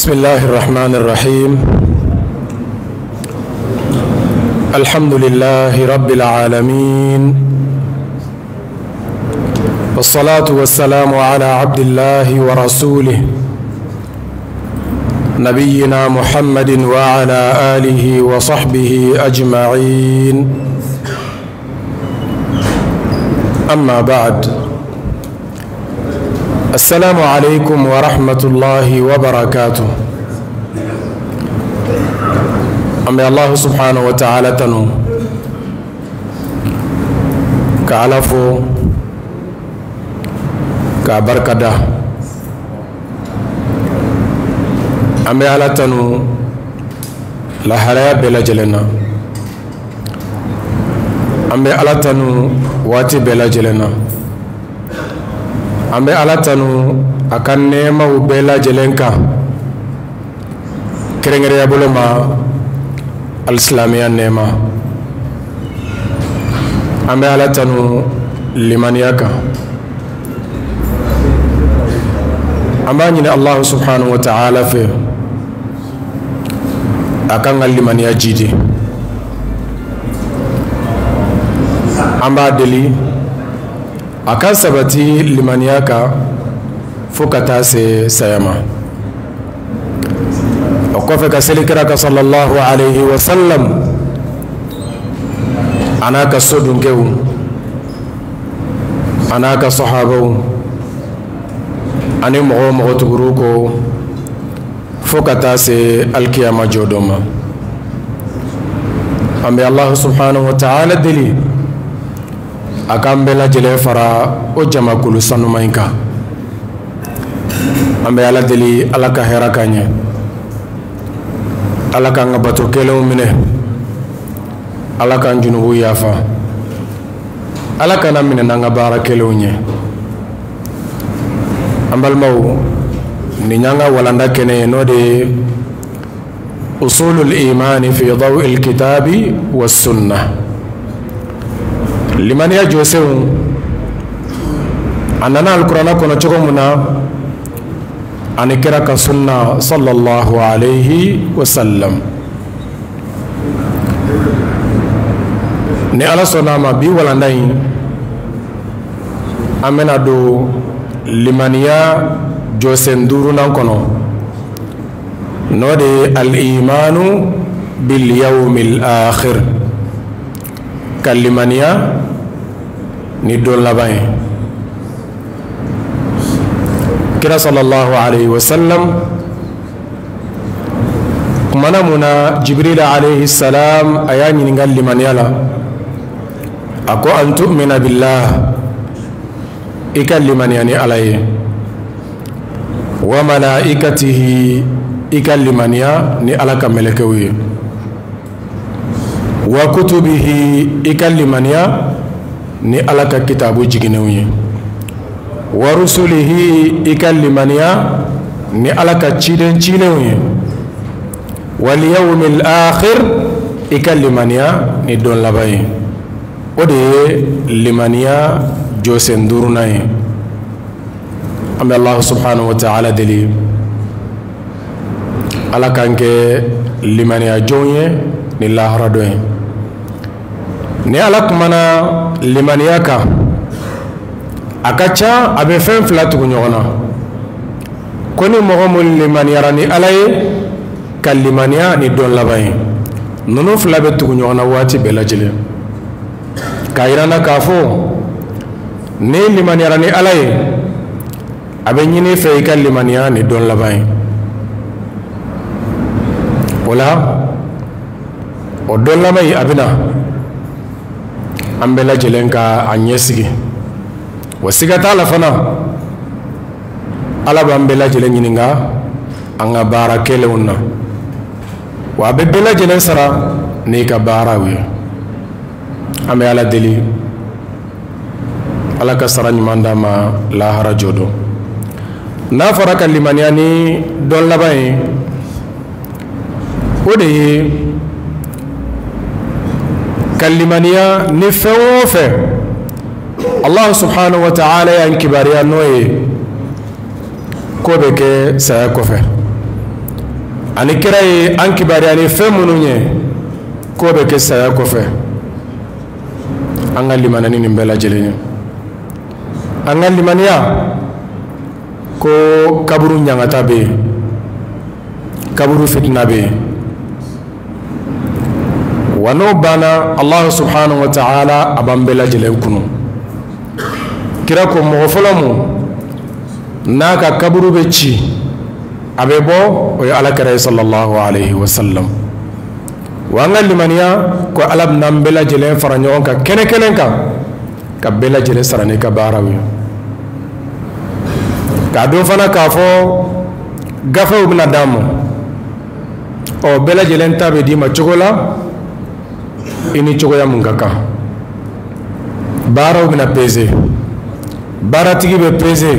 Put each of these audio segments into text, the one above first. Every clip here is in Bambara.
بسم الله الرحمن الرحيم. الحمد لله رب العالمين، والصلاة والسلام على عبد الله ورسوله نبينا محمد وعلى آله وصحبه أجمعين. أما بعد، السلام عليكم ورحمة الله وبركاته. أمي الله سبحانه وتعالى تنو كعلفو كبركة. أمي على تنو لهلا بلا جلنا. أمي على تنو واتي بلا جلنا. An bɛ Ala tanu a ka nɛɛmaw bɛɛ lajɛlen kan, kɛrɛnkɛrɛnya bolo ma alisilamɛya nɛɛma. An bɛ Ala tanu limaniya kan. An b'a ɲini Alahu subhanahu wa ta'ala fɛ a k'an ka limaniya jidi. An b'a deli a ka sabati limaniya kan fo ka taa se saya ma. O kɔfɛ ka seli kira kan sallallahu alayhi wa sallam, a n'a ka sodunkɛw, a n'a ka sahabaw, ani mɔgɔ o mɔgɔ tugur'u kɔ fo ka taa se alikiyama jɔ don ma. An bɛ Alahu subhanahu wa ta'ala deli a k'an bɛɛ lajɛlen fara o jamakulu sanuman in kan. An bɛ Ala deli Ala ka hɛrɛ k'an ɲɛ, Ala k'an ka bato kɛlenw minɛ, Ala k'an junubu yafa, Ala kana minɛ n'an ka baara kɛlenw ɲɛ. An balimaw, nin y'an ka walanda kɛnɛ ye, n'o de ye usulul imani fi daw'il kitabi was sunnah. Limaniya jɔsenw a nana alikuranɛ kɔnɔ cogo min na, ani kira ka sunna sallallahu alayhi wa sallam. Ni Ala sɔnna a ma, bi walanda in an bɛna don limaniya jɔsen duurunan kɔnɔ, n'o de ye al-imanu bil yawmil akhir, ka limaniya ni don laban ye. Kira sallallahu alayhi wa sallam kumana mun na Jibril alayhi salam a y'a ɲininka limaniya la, a ko an tu'mina billah, i ka limaniya ni Ala ye, wa malaikatihi, i ka limaniya ni Ala ka mɛlɛkɛw ye, wa kutubihi, i ka limaniya ni Ala ka kitabu jiginnenw ye, wa rusulihi, i ka limaniya ni Ala ka ciden cilenw ye, wal yawmil akhir, i ka limaniya ni don laban ye. O de ye limaniya jɔsen duurunan ye. An bɛ Alahu subhanahu wa ta'ala deli Ala k'an kɛ limaniya jɔnw ye ni lahara don ye. Ni Ala kumana limaniya kan, a ka ca a bɛ fɛn fila tugu ɲɔgɔn na. Ko ni mɔgɔ mun limaniyara ni Ala ye, ka limaniya ni don laban ye, ninnu fila bɛ tugu ɲɔgɔn na waati bɛɛ lajɛlen. K'a yira n na k'a fɔ ni limaniyara ni Ala ye, a bɛ ɲini i fɛ i ka limaniya ni don laban ye. O la o don laban in a bɛ na an bɛɛ lajɛlen ka a ɲɛsigi. Wa siga t'a la fana, Ala b'an bɛɛ lajɛlen ɲininka an ka baara kɛlenw na, wa a bɛ bɛɛ lajɛlen sara n'i ka baaraw ye. An bɛ Ala deli Ala ka sara ɲuman d'an ma lahara jɔ don. N'a fɔra ka limaniya ni don laban ye, o de ye ka limaniya ni fɛn o fɛn Allah subhanahu wa ta'ala y'an kibaruya n'o ye, k'o bɛ kɛ saya kɔfɛ. Ani kira ye an kibaruya ni fɛn minnu ye k'o bɛ kɛ saya kɔfɛ, an ka limaniya ni nin bɛɛ lajɛlen ye. An ka limaniya ko kaburu ɲangata bɛ yen, kaburu fitina bɛ yen. Wa n'o banna, Allah subhanahu wa ta'ala a b'an bɛɛ lajɛlen kunu. Kira ko mɔgɔ fɔlɔ mun n'a ka kaburu bɛ ci, a bɛ bɔ, o ye Ala kira ye sallallahu alayhi wa sallam. Wa an ka limaniya ko Ala bɛna an bɛɛ lajɛlen fara ɲɔgɔn kan kɛnɛ kelen kan, ka bɛɛ lajɛlen sara n'i ka baaraw ye. K'a dɔn fana k'a fɔ gafew bɛna d'an ma, ɔ bɛɛ lajɛlen ta bɛ d'i ma cogo la i ni cogoya mun ka kan. Baaraw bɛna peze, baaratigi bɛ peze,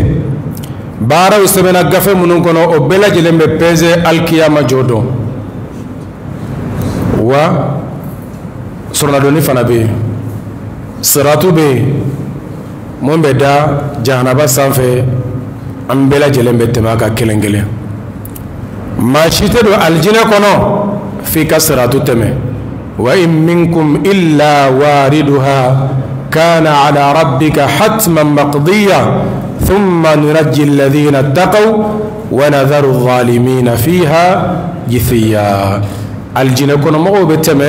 baaraw sɛbɛnna gafe minnu kɔnɔ, o bɛɛ lajɛlen bɛ peze alikiyama jɔ don. Wa sɔrɔladonni fana bɛ yen, siratu bɛ yen, mun bɛ da jahanaba sanfɛ, an bɛɛ lajɛlen bɛ tɛmɛ a kan kelen kelen. Maa si tɛ don alijinɛ kɔnɔ f'i ka siratu tɛmɛ. Wa in minkum illa wariduha kana ala rabbika hatman maqdiya thumma nunajji alladhina taqaw wa nadharu adh-dhalimina fiha jithiya. Alijinɛ kɔnɔ mɔgɔw bɛ tɛmɛ,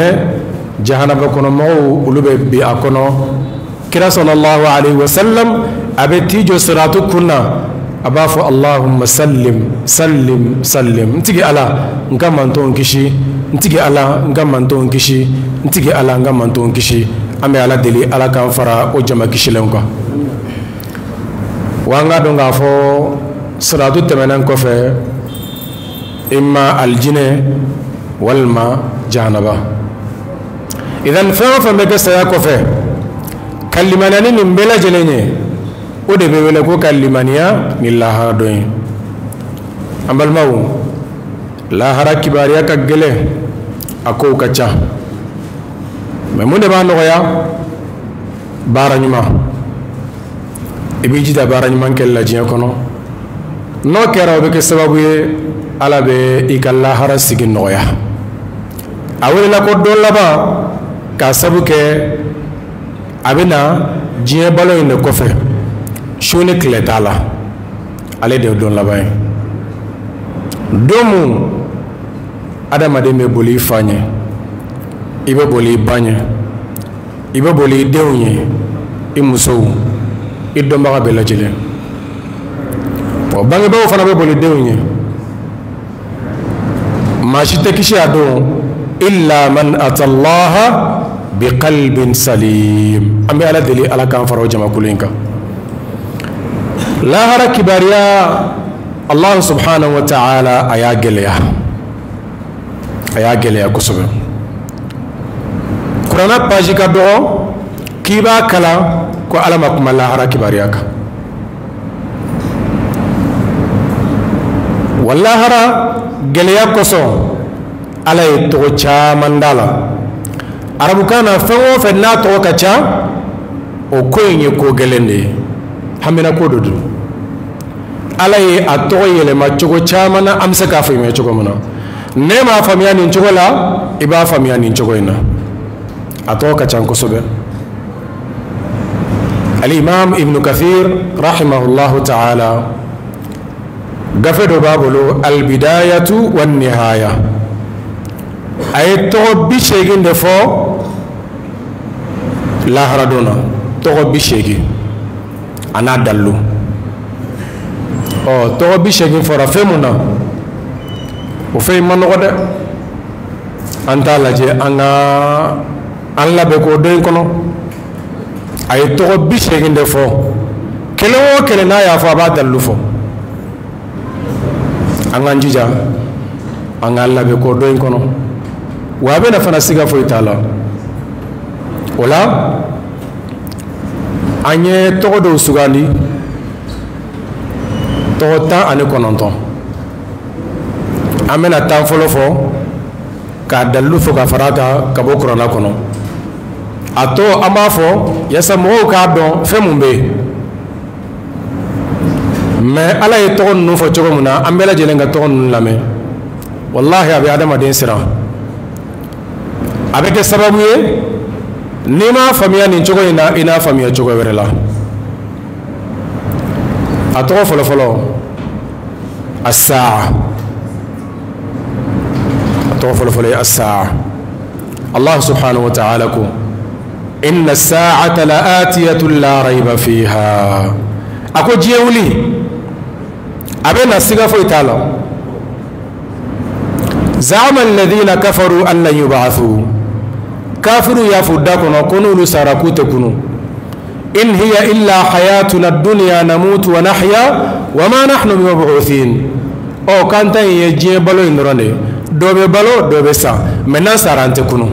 jahanaba kɔnɔ mɔgɔw olu bɛ bi a kɔnɔ. Kira sallallahu alayhi wa sallam a bɛ t'i jɔ siratu kun na, a b'a fɔ Allahumma sallim sallim sallim, n tigi Ala n ka mantonw kisi, n tigi Ala n ka mantonw kisi, n tigi Ala n ka mantonw kisi. An bɛ Ala deli Ala k'an fara o jama kisilenw kan. Wa an k'a dɔn k'a fɔ siratu tɛmɛnen kɔfɛ, imma alijinɛ walima jahanaba. Idan fɛn o fɛn bɛ kɛ saya kɔfɛ, ka limaniya ni nin bɛɛ lajɛlen ye, o de bɛ wele ko ka limaniya ni lahara dɔ ye. An balimaw, lahara kibaruya ka gɛlɛn, a kow ka ca, mɛ mun de b'a nɔgɔya? Baara ɲuman. I b'i jija baara ɲuman kɛli la diɲɛ kɔnɔ, n'o kɛra o bɛ kɛ sababu ye Ala bɛ i ka lahara sigi nɔgɔya. A welela ko don laban k'a sabu kɛ a bɛ na diɲɛ balo in de kɔfɛ, su ni tile t'a la, ale de ye don laban ye. Don mun adamaden bɛ boli i fa ɲɛ, i bɛ boli i ba ɲɛ, i bɛ boli i denw ɲɛ, i musow, i dɔnbaga bɛɛ lajɛlen. Wa bangebaaw fana bɛ boli denw ɲɛ. Maa si tɛ kisi a don illa man atallaha biqalbin salim. An bɛ Ala deli Ala k'an fara o jamakulu in kan. Lahara kibaruya, Allah subhanahu wa ta'ala a y'a gɛlɛya, a y'a gɛlɛya kosɛbɛ. Kuranna page ka dɔgɔ k'i b'a kalan ko Ala ma kuma lahara kibaruya kan. Wa lahara gɛlɛya kosɔn, Ala ye tɔgɔ caman d'a la. Arabukan na, fɛn o fɛn n'a tɔgɔ ka ca, o ko in ye ko gɛlɛn de ye, hamina ko dɔ don. Ala ye a tɔgɔ yɛlɛma cogo caman na, an bɛ se k'a faamuya cogo min na. Ne m'a faamuya nin cogo la, i b'a faamuya nin cogo in na. A tɔgɔ ka ca kosɛbɛ. Al-Imam Ibn Kathir rahimahullahu ta'ala, gafe dɔ b'a bolo, Al-Bidayatu wan Nihaya, a ye tɔgɔ 80 de fɔ lahara don na, tɔgɔ 80 a n'a dalilu. Ɔ tɔgɔ 80 fɔra fɛn mun na, o fɛn in ma nɔgɔ dɛ. An t'a lajɛ an ka an labɛn k'o don in kɔnɔ. A ye tɔgɔ 80 de fɔ, kelen o kelen n'a y'a fɔ a b'a dalilu fɔ. An k'an jija an k'an labɛn k'o don in kɔnɔ. Wa a bɛna fana siga foyi t'a la. O la an ye tɔgɔ dɔw sugandi, tɔgɔ 19. An bɛna 10 fɔlɔ fɔ k'a dalilu fɔ ka fara a kan ka bɔ kuranna kɔnɔ. A tɔ an b'a fɔ yaasa mɔgɔw k'a dɔn fɛn mun bɛ yen. Mɛ Ala ye tɔgɔ ninnu fɔ cogo min na, an bɛɛ lajɛlen ka tɔgɔ ninnu lamɛn. Wallahi a bɛ adamaden siran, a bɛ kɛ sababu ye n'i m'a faamuya nin cogo in na, i n'a faamuya cogo wɛrɛ la. A tɔgɔ fɔlɔfɔlɔ as-saa, a tɔgɔ fɔlɔfɔlɔ ye as-saa. Allah subhanahu wa ta'ala ko inna as-sa'ata la'atiyatun la rayba fiha. A ko diɲɛ wuli a bɛ na, siga foyi t'a la. Za'ama alladhina kafaru an lan yub'athu, kafiru y'a fɔ da kɔnɔ ko n'olu sara k'u tɛ kunu. In hiya illa hayatuna ad-dunya namutu wa nahya wa ma nahnu bimab'uthin. Ɔ k'an ta in ye diɲɛ balo in dɔrɔn de ye, dɔ bɛ balo dɔ bɛ sa, mɛ n'an sara an tɛ kunu.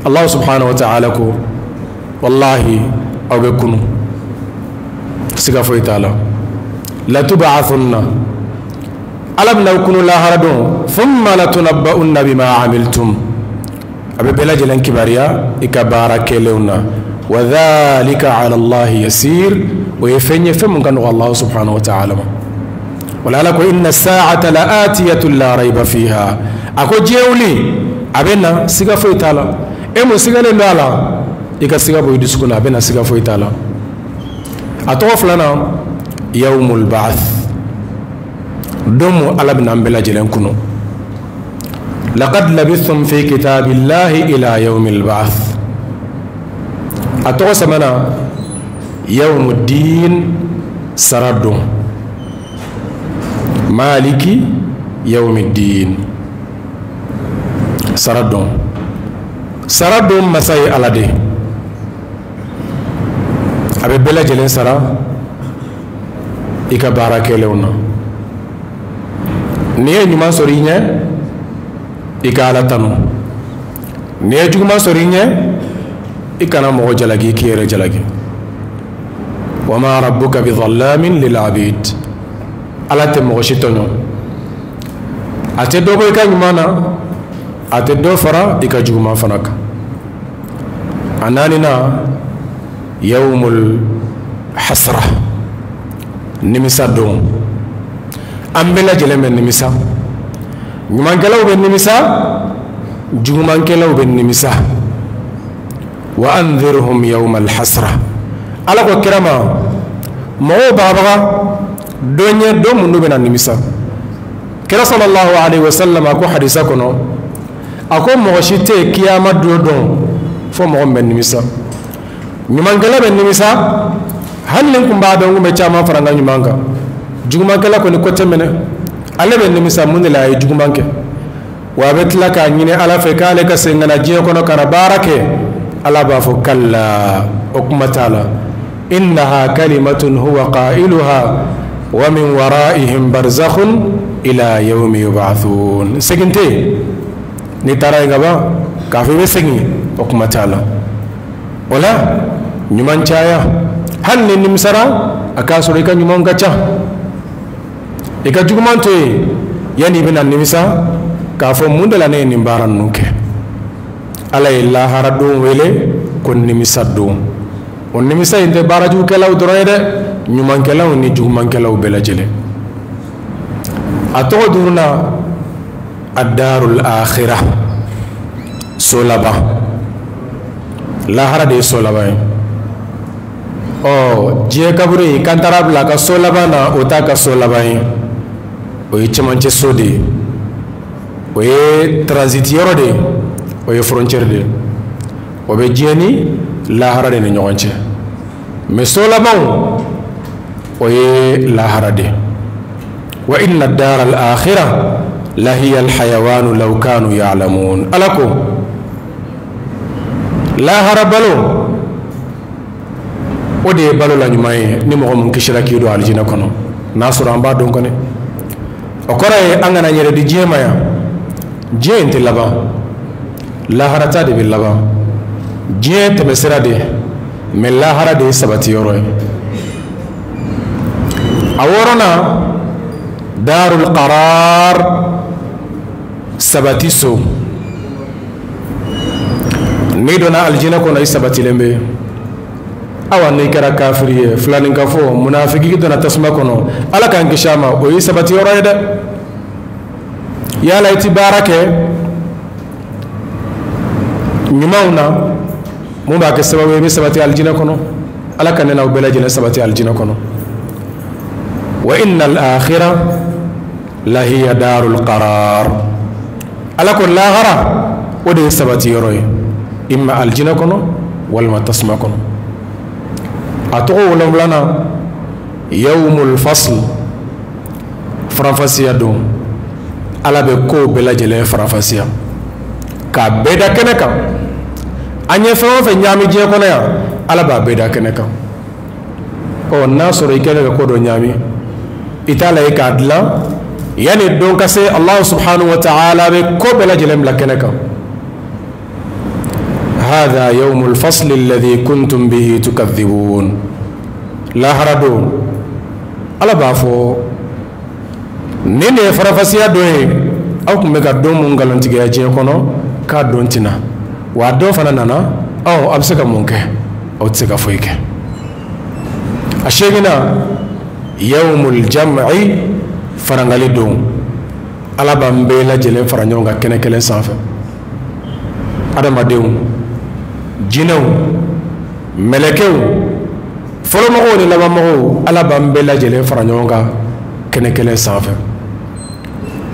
Allah subhanahu wa ta'ala ko wallahi aw bɛ kunu, siga foyi t'a la. Latub'athunna, ala bɛna aw kunu lahara don. Thumma latunabba'unna bima amiltum, a bɛ bɛɛ lajɛlen kibaruya i ka baara kɛlenw na. Wa dhalika ala Allahi yasir, o ye fɛn ye fɛn mun ka nɔgɔ Allah subhanahu wa ta'ala ma. Wala ala ko inna as-sa'ata la'atiyatun la rayba fiha. A ko diɲɛ wuli a bɛ na, siga foyi t'a la. E mun sigalen don a la, i ka siga bɔ i dusukun na, a bɛ na, siga foyi t'a la. A tɔgɔ filanan yawmul ba'ath, don mun ala bɛna an bɛɛ lajɛlen kunu. Laqad labithtum fi kitabillahi ila yawmil ba'ath. A tɔgɔ sabanan yawmuddin, sara don, maliki yawmiddin, sara don. Sara don masa ye ala de, a bɛ bɛɛ lajɛlen sara i ka baara kɛlenw na. N'i ye ɲuman sɔrɔ i ɲɛ, i ka ala tanu. N'i ye juguman sɔrɔ i ɲɛ, i kana mɔgɔ jalaki, k'i yɛrɛ jalaki. Wa ma rabbuka bidhallamin lil abid, ala tɛ mɔgɔ si tɔɲɔ. A tɛ dɔ bɔ i ka ɲuman na, a tɛ dɔ fara i ka juguman fana kan. A naaninan yawmul hasra, nimisa don. An bɛɛ lajɛlen bɛ nimisa, ɲumankɛlaw bɛ nimisa, jugumankɛlaw bɛ nimisa. Wa anzirhum yawmal hasra, ala ko kira ma mɔgɔw bagabaga don ye don mun n'u bɛna nimisa. Kira sallallahu alaihi wa sallam a ko hadisa kɔnɔ, a ko mɔgɔ si tɛ yen kiyama don dɔn fo mɔgɔ min bɛ nimisa. Ɲumankɛla bɛ nimisa, hali ni n kun b'a dɔn n kun bɛ caman fara n ka ɲuman kan. Jugumankɛla kɔni ko tɛ minɛ, ale bɛ nimisa mun de la a ye juguman kɛ. Wa a bɛ tila k'a ɲini ala fɛ k'ale ka segin ka na diɲɛ kɔnɔ ka na baara kɛ. Ala b'a fɔ kalla, o kuma t'a la. Innaha kalimatun huwa qailuha wa min waraihim barzakhun ila yawmi yub'athun. Segin tɛ yen, n'i taara yen ka ban k'a fɔ i bɛ segin, o kuma t'a la. O la ɲuman caya, hali ni nimisara a k'a sɔrɔ i ka ɲumanw ka ca, i ka juguman to yen yanni i bɛna nimisa k'a fɔ mun de la ne ye nin baara ninnu kɛ. Ala ye lahara don wele ko nimisa don. O nimisa in tɛ baarajugukɛlaw dɔrɔn ye dɛ, ɲumankɛlaw ni jugumankɛlaw bɛɛ lajɛlen. A tɔgɔ duurunan ad-darul akhirah, so laban. Lahara de ye so laban ye. Ɔ diɲɛ kaburu in k'an taara bila a ka so laban na, o t'a ka so laban ye, o ye cɛmancɛ so de ye, o ye transit yɔrɔ de ye, o ye frontière de ye, o bɛ diɲɛ ni lahara de ni ɲɔgɔn cɛ. Mais so labanw o ye lahara de ye. Wa inna ad-dara al-akhirah la hiya al-hayawanu law kanu ya'lamun. Ala ko lahara balo o de ye balo la ɲuman ye, ni mɔgɔ mun kisira k'i don alijinɛ kɔnɔ, n'a sɔrɔ an b'a dɔn kɔni. O kɔrɔ ye an kana yɛrɛ di diɲɛ ma yan, diɲɛ in tɛ laban, laharata de bɛ laban. Diɲɛ tɛmɛsira de ye, mais lahara de ye sabati yɔrɔ ye. A wɔɔrɔnan darul qarar, sabati so. N'i donna alijinɛ kɔnɔ i sabatilen bɛ. Awa n'i kɛra kafiri ye, filaninkafo, munafiki donna tasuma kɔnɔ, ala k'an kisi a ma, o ye sabati yɔrɔ ye dɛ. Yala i ti baara kɛ ɲumanw na mun b'a kɛ sababu ye i bɛ sabati alijinɛ kɔnɔ? Ala ka ne n'aw bɛɛ lajɛlen sabati alijinɛ kɔnɔ. Wa inna al-akhira lahiya darul qarar. Ala ko lahara o de ye sabati yɔrɔ ye, imma alijinɛ kɔnɔ walima tasuma kɔnɔ. A tɔgɔ wolonwulanan, yawmul fasl, faranfasiya don. Ala bɛ kow bɛɛ lajɛlen faranfasiya k'a bɛɛ da kɛnɛ kan. An ye fɛn o fɛn ɲaami diɲɛ kɔnɔ yan, Ala b'a bɛɛ da kɛnɛ kan. Ɔ n'a sɔrɔ i kɛlen ka ko dɔ ɲaami, i t'a la ye k'a dilan yanni don ka se, Allahu subhanahu wa ta'ala bɛ ko bɛɛ lajɛlen bila kɛnɛ kan. Hadha yawmul fasli alladhi kuntum bihi tukadhibun. Lahara don, Ala b'a fɔ nin de ye faranfasiya don ye, aw tun bɛ ka don mun nkalontigiya diɲɛ kɔnɔ k'a don tɛna, wa a don fana nana. Ɔ a bɛ se ka mun kɛ? Aw tɛ se ka foyi kɛ. A seeginna, yawmul jam'i, farangali don. Ala b'an bɛɛ lajɛlen fara ɲɔgɔn kan kɛnɛ kelen sanfɛ, adamadenw, jinɛw, mɛlɛkɛw, fɔlɔmɔgɔw ni labanmɔgɔw, Ala b'an bɛɛ lajɛlen fara ɲɔgɔn kan kɛnɛ kelen sanfɛ.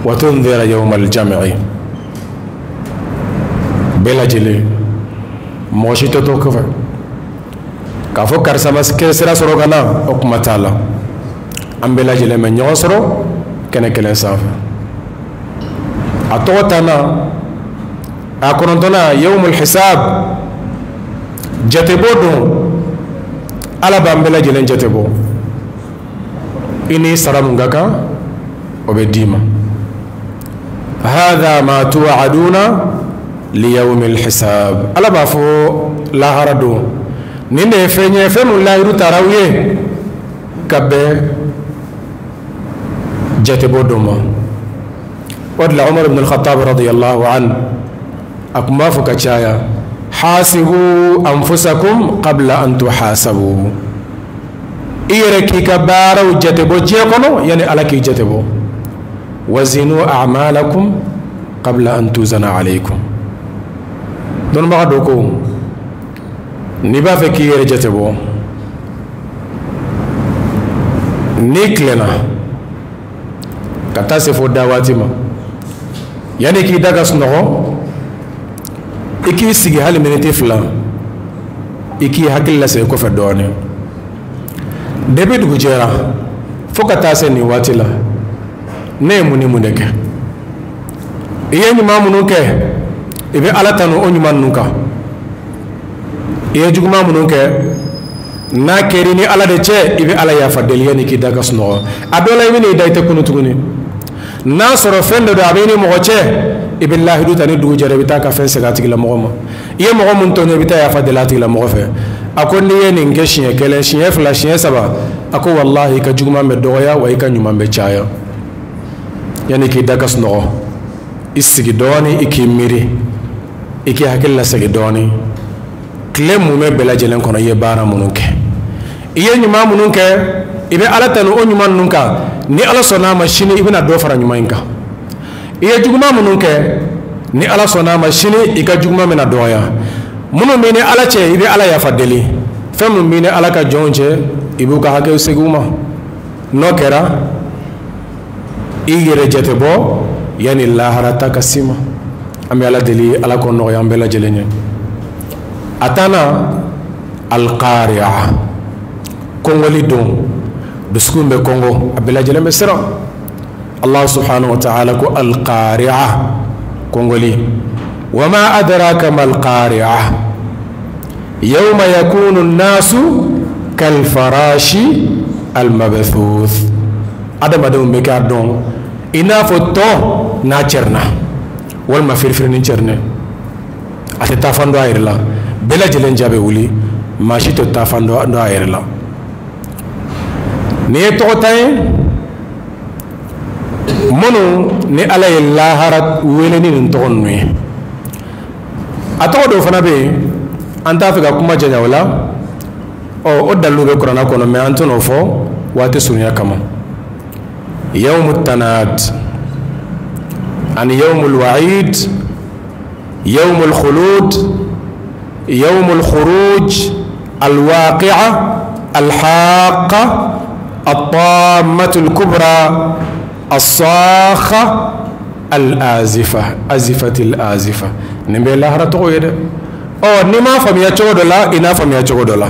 Wa tundhira yawmal jam'i, bɛɛ lajɛlen, mɔgɔ si tɛ to kɔfɛ k'a fɔ karisa ma sira sɔrɔ ka na, o kuma t'a la. An bɛɛ lajɛlen bɛ ɲɔgɔn sɔrɔ kɛnɛ kelen sanfɛ. A tɔgɔ tanna, a kɔnɔntɔnna, yawmul hisab, jatebɔ don. Ala b'an bɛɛ lajɛlen jatebɔ, i ni sara mun ka kan o bɛ d'i ma. Hadha ma tu'aduna liyawmil hisab. Ala b'a fɔ lahara don, nin de ye fɛn ye, fɛn mun layiru taara aw ye ka bɛn jatebɔ don ma. O de la Umar ibn al-Khattab radiyallahu anhu a tun b'a fɔ ka caya, hasibu anfusakum qabla an tuhasabu. I yɛrɛ k'i ka baaraw jatebɔ diɲɛ kɔnɔ yanni Ala k'i jatebɔ. Wazinu a'malakum qabla an tuzana alaykum. Dɔnnibaga dɔ ko n'i b'a fɛ k'i yɛrɛ jatebɔ, n'i tilenna ka taa se fo da waati ma, yanni k'i da ka sunɔgɔ, i k'i sigi hali miniti 2, i k'i hakili lasegin kɔfɛ dɔɔnin. Depuis dugu jɛra fo ka taa se nin waati la, ne ye mun ni mun de kɛ? I ye ɲuman minnu kɛ, i bɛ Ala tanu o ɲuman ninnu kan. I ye juguman minnu kɛ, n'a kɛra i ni Ala de cɛ, i bɛ Ala yafa deli yanni k'i da ka sunɔgɔ. A dɔ la i bɛ n'i da, i tɛ kunu tuguni. N'a sɔrɔ fɛn dɔ don a bɛ i ni mɔgɔ cɛ, i bɛ lahidu ta, ni dugu jɛra i bɛ taa ka fɛn segin a tigilamɔgɔ ma. I ye mɔgɔ mun tɔɲɔ, i bɛ taa yafa deli a tigilamɔgɔ fɛ. A ko n'i ye nin kɛ siɲɛ 1, siɲɛ 2, siɲɛ 3, a ko walahi i ka juguman bɛ dɔgɔya wa i ka ɲuman bɛ caya. Yanni k'i da ka sunɔgɔ, i sigi dɔɔnin, i k'i miiri, i k'i hakili lasegin dɔɔnin. Tile mumɛ bɛɛ lajɛlen kɔnɔ, i ye baara minnu kɛ, i ye ɲuman minnu kɛ, i bɛ Ala tanu o ɲuman ninnu kan. Ni Ala sɔnna a ma sini, i bɛna dɔ fara ɲuman in kan. I ye juguman minnu kɛ, ni Ala sɔnna a ma sini, i ka juguman bɛna dɔgɔya. Minnu b'i ni Ala cɛ, i bɛ Ala yafa deli. Fɛn min b'i ni Ala ka jɔnw cɛ, i b'u ka hakɛw segin u ma. N'o kɛra, i yɛrɛ jate bɔ yanni lahara ta ka s'i ma. An bɛ Ala deli, Ala k'o nɔgɔya an bɛɛ lajɛlen ye. A tanna, alqari'a, kɔngɔli don. Dusukun bɛ kɔngɔ, a bɛɛ lajɛlen bɛ siran. Allah subhanahu wa ta'ala ko alqari'a, kɔngɔli. Wa ma adraka mal qari'a yawma yakunu an-nasu kalfarashi almabthuth. Adamadenw bɛ k'a dɔn i n'a fɔ tɔn n'a cɛrinna walima firifirinin cɛrinɛ, a tɛ taa fan dɔn a yɛrɛ la. Bɛɛ lajɛlen ja bɛ wuli, maa si tɛ taa fan dɔn a yɛrɛ la. Nin ye tɔgɔ tan ye minnu ni Ala ye lahara wele ni nin tɔgɔ ninnu ye. A tɔgɔ dɔw fana bɛ yen, an t'a fɛ ka kuma janya o la. Ɔ o dalilu bɛ kuranna kɔnɔ, mɛ an tɛn'o fɔ waati surunya kama. Yawmu tanad, Ani yawmul wa'id, yawmul khulud, yawmul khuruj, alwaqi'a, alhaqa, at-tammatul kubra, as-sakha, al-azifa, azifatil azifa. Nin bɛɛ lahara tɔgɔ ye dɛ. Ɔ, n'i m'a faamuya cogo dɔ la, i n'a faamuya cogo dɔ la.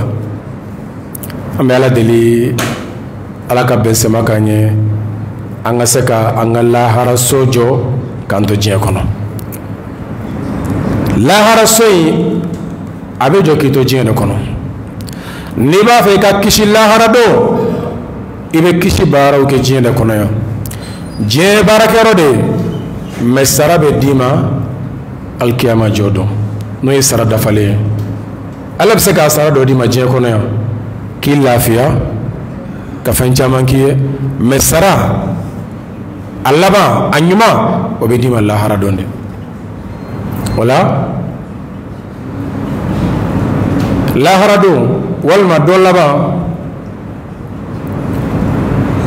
An bɛ Ala deli, Ala ka bɛn sɛma k'an ɲɛ, an ka se ka an ka laharaso jɔ k'an to diɲɛ kɔnɔ. Laharaso in a bɛ jɔ k'i to diɲɛ de kɔnɔ. N'i b'a fɛ i ka kisi lahara don, i bɛ kisi baaraw kɛ diɲɛ de kɔnɔ yan. Diɲɛ ye baarakɛyɔrɔ de ye, mɛ sara bɛ d'i ma alikiyama jɔ don, n'o ye sara dafalen ye. Ala bɛ se k'a sara dɔ d'i ma diɲɛ kɔnɔ yan k'i lafiya, ka fɛn caman k'i ye, mɛ sara a laban, a ɲuman, o bɛ d'i ma lahara don de. O la lahara don walima don laban,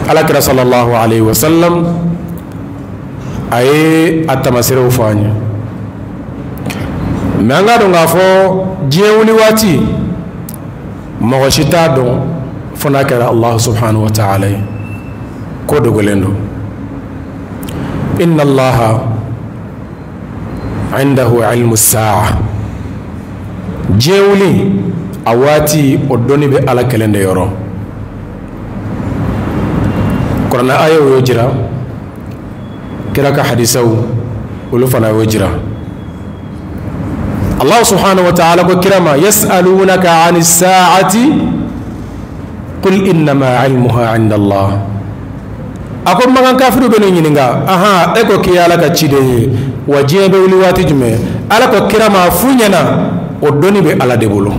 Ala kira sallallahu alayhi wa sallam a ye a tamaserew fɔ an ye. Mɛ an ka dɔn k'a fɔ diɲɛ wuli waati mɔgɔ si t'a dɔn fo n'a kɛra Allah subhanahu wa ta'ala ye. Ko dogolen don. Inna Allaha indahu ilmu sa'a. Diɲɛ wuli a waati, o dɔnni bɛ Ala kelen de yɔrɔ. Kuranɛ ayaw y'o jira, kira ka hadisaw olu fana y'o jira. Allah subhanahu wa ta'ala ko kira ma, yas'alunaka 'ani sa'ati qul innama 'ilmuha 'inda Allah. A ko makan kafiru bɛ ne ɲininka, ahan, e ko k'i ye Ala ka ciden ye, wa diɲɛ bɛ wuli waati jumɛn? Ala ko kira ma, f'u ɲɛna o dɔnni bɛ Ala de bolo.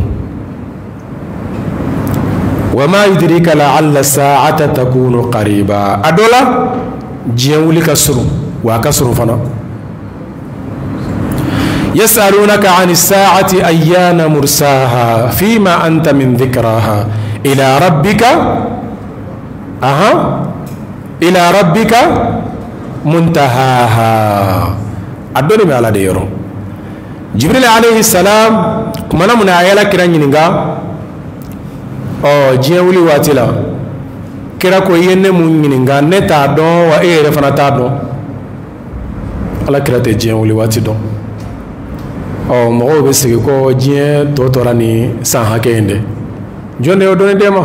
Wa ma yudrika la'alla sa'ata takunu qariba. A dɔ la diɲɛ wuli ka surun, wa a ka surun fana. Yasalunaka 'ani sa'ati ayyana mursaha fima anta min dhikraha ila rabbika, aha, ila rabbika muntahaha. A dɔnni bɛ Ala de yɔrɔ. Jibril alayhi salam kumana mun na a ye Ala kira ɲininka ɔ diɲɛ wuli waati la, kira ko i ye ne mun ɲininka, ne t'a dɔn, wa e yɛrɛ fana t'a dɔn. Ala kira tɛ diɲɛ wuli waati dɔn. Ɔ, mɔgɔw bɛ sigi ko diɲɛ tɔ tora ni san hakɛ in de, jɔn de y'o dɔnni d'e ma?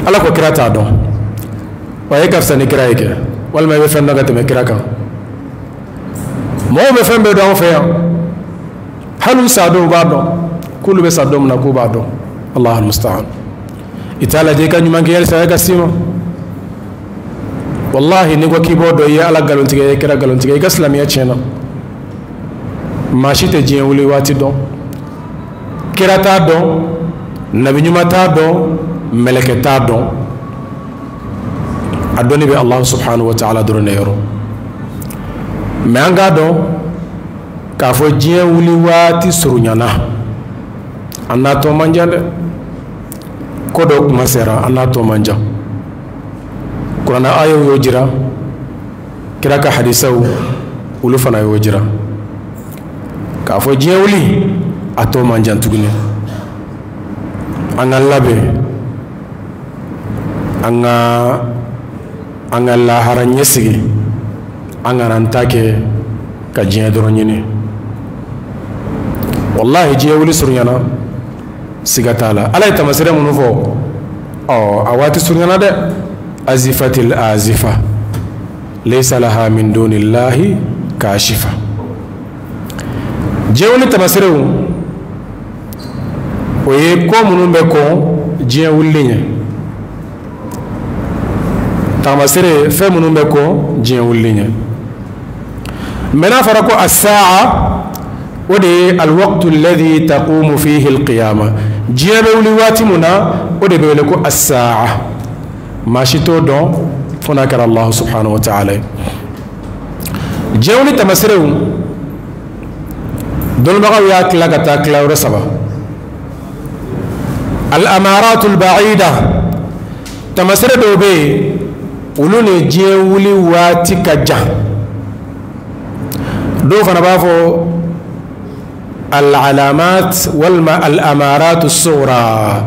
Ala ko kira t'a dɔn. Wa e ka fisa ni kira ye kɛ, walima i bɛ fɛn dɔn ka tɛmɛ kira kan? Mɔgɔw bɛ fɛn bɛɛ dɔn an fɛ yan, hali u sa don u b'a dɔn, k'olu bɛ sa don min na k'u b'a dɔn. Allahu musta'an. I t'a lajɛ i ka ɲuman kɛ halisa e ka s'i ma. Wallahi, n'i ko k'i b'o dɔn, i ye Ala nkalontigɛ, i ye kira nkalontigɛ, i ka silamɛya tiɲɛna. Maa si tɛ diɲɛ wuli waati dɔn, kira t'a dɔn, nabi ɲuman t'a dɔn, mɛlɛkɛ t'a dɔn. A dɔnni bɛ Allah subhanahu wa ta'ala dɔrɔn de yɔrɔ. Mɛ an k'a dɔn k'a fɔ diɲɛ wuli waati surunyana, an n'a tɔ man jan dɛ. Ko dɔ kuma sera, an n'a tɔ man jan. Kuranɛ ayaw y'o jira, kira ka hadisaw olu fana y'o jira k'a fɔ diɲɛ wuli a tɔ man jan tuguni. An ka labɛn, an ka lahara ɲɛsigi, an kana an ta kɛ ka diɲɛ dɔrɔn ɲini. Wallahi, diɲɛ wuli surunyana, siga t'a la. Ala ye tamasire minnu fɔ, ɔ, a waati surunyana dɛ. Azifatil azifa laysa laha min dunillahi kashifa. Diɲɛ wuli tamasirew, o ye ko minnu bɛ kɔn diɲɛ wulili ɲɛ. Taamasere fɛn minnu bɛ kɔn diɲɛ wulili ɲɛ. Mɛ n'a fɔra ko asaa, o de ye alwaqtu alladhi taqumu fihi alqiyama. Diɲɛ bɛ wuli waati mun na, o de bɛ wele ko asaa. Maa si t'o dɔn fo n'a kɛra Allah subhanahu wa ta'ala ye. Diɲɛ wuli tamaserew, dɔnnibagaw y'a tila ka taa tilayɔrɔ saba. Al-amaratu al-ba'ida, tamasere dɔw bɛ yen, olu ni diɲɛ wuli waati ka jan. Dɔw fana b'a fɔ al-alamat walima al-amaratu sughra,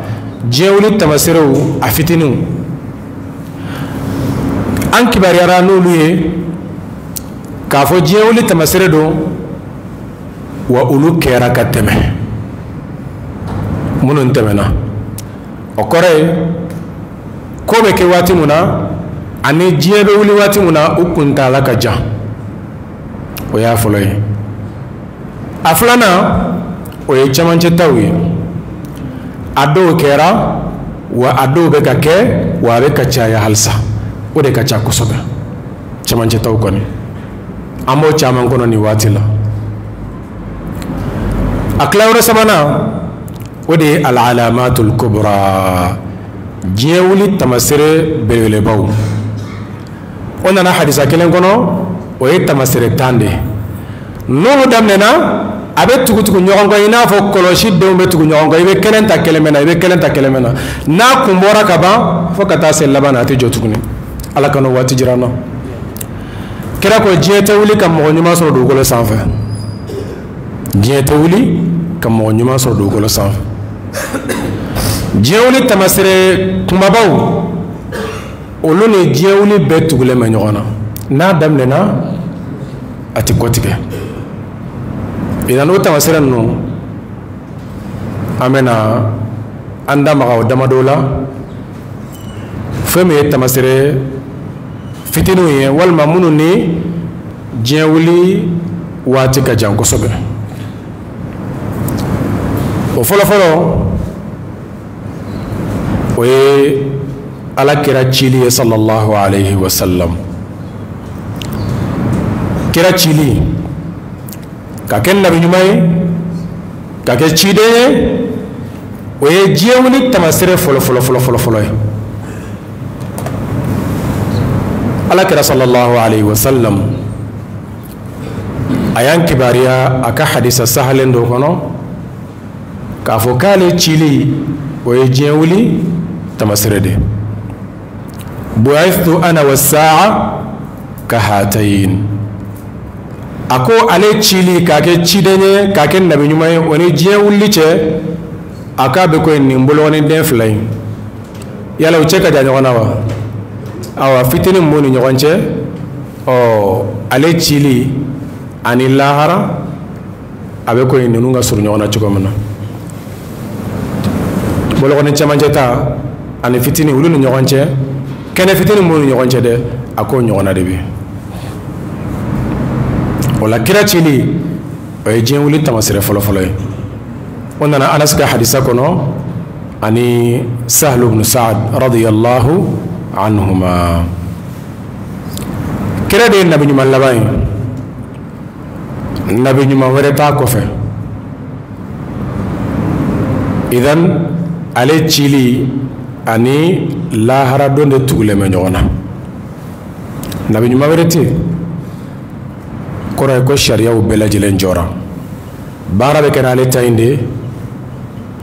diɲɛ wuli tamaserew a fitininw. An kibaruyara n'olu ye k'a fɔ diɲɛ wuli tamasere don, wa olu kɛra ka tɛmɛ minnu tɛmɛna. O kɔrɔ ye ko bɛ kɛ waati mun na ani diɲɛ bɛ wuli waati mun na, u kuntaala ka jan. O y'a fɔlɔ ye. A filanan, o ye cɛmancɛ taw ye. A dɔw kɛra, wa a dɔw bɛ ka kɛ, wa a bɛ ka caya halisa. O de ka ca kosɛbɛ, cɛmancɛ taw kɔni an b'o caman kɔnɔ nin waati la. A tilayɔrɔ sabanan, o de ye al-alamatul kubra, diɲɛ wuli tamasere belebelebaw. O nana hadisa kelen kɔnɔ, o ye tamasere 10 de ye. N'olu daminɛna, a bɛ tugu-tugu ɲɔgɔn kɔ i n'a fɔ kɔlɔsi denw bɛ tugu ɲɔgɔn kɔ. I bɛ kelen ta kelen bɛ na, i bɛ kelen ta kelen bɛ na. N'a kun bɔra ka ban fo ka taa se laban na, a tɛ jɔ tuguni. Ala ka n'o waati jira an na. Kira ko diɲɛ tɛ wuli ka mɔgɔ ɲuman sɔrɔ dugukolo sanfɛ. Diɲɛ tɛ wuli ka mɔgɔ ɲuman sɔrɔ dugukolo sanfɛ. Diɲɛ wuli tamasere kunbabaw, olu ni diɲɛ wuli bɛɛ tugulen bɛ ɲɔgɔn na. N'a daminɛna, a tɛ kɔtigɛ. Idan o tamasere ninnu, an bɛna an da maga o damadɔ la. Fɛn min ye tamasere fitininw ye, walima minnu ni diɲɛ wuli waati ka jan kosɛbɛ. O fɔlɔfɔlɔ, o ye Ala kira cili ye sallallahu alayhi wa sallam. Kira cili ka kɛ nabi ɲuman ye, ka kɛ ciden ye, o ye diɲɛ wuli tamasere fɔlɔ fɔlɔ fɔlɔ fɔlɔ fɔlɔ ye. Ala kira sallallahu alayhi wa sallam a y'an kibaruya a ka hadisa sahalen dɔ kɔnɔ k'a fɔ k'ale cili, o ye diɲɛ wuli tamasere de ye. Bu'ithtu ana was-sa'a ka hatayn. A ko ale cili k'a kɛ ciden ye, k'a kɛ nabi ɲuman ye, o ni diɲɛ wuli cɛ, a k'a bɛ ko nin bolokɔni den fila in, yala u cɛ ka jan ɲɔgɔn na wa? Awa, fitinin min b'u ni ɲɔgɔn cɛ, ɔ ale cili ani lahara a bɛ ko ninnu ka surun ɲɔgɔn na cogo min na. Bolokɔni cɛmancɛ ta ani fitinin, olu ni ɲɔgɔn cɛ, kɛnɛ fitinin b'u ni ɲɔgɔn cɛ dɛ, a k'o ɲɔgɔnna de bɛ. O la kira cili, o ye diɲɛ wuli tamasere fɔlɔfɔlɔ ye. O nana Anas ka hadisa kɔnɔ ani Sahlu ibn Sa'ad radiyallahu anhuma. Kira de ye nabi ɲuman laban ye, nabi ɲuman wɛrɛ t'a kɔfɛ. Idan ale cili ani lahara don de tugulen bɛ ɲɔgɔn na. Nabi ɲuman wɛrɛ tɛ yen. Kɔrɔ ye ko sariyaw bɛɛ lajɛlen jɔra, baara bɛ kɛ n'ale ta in de ye.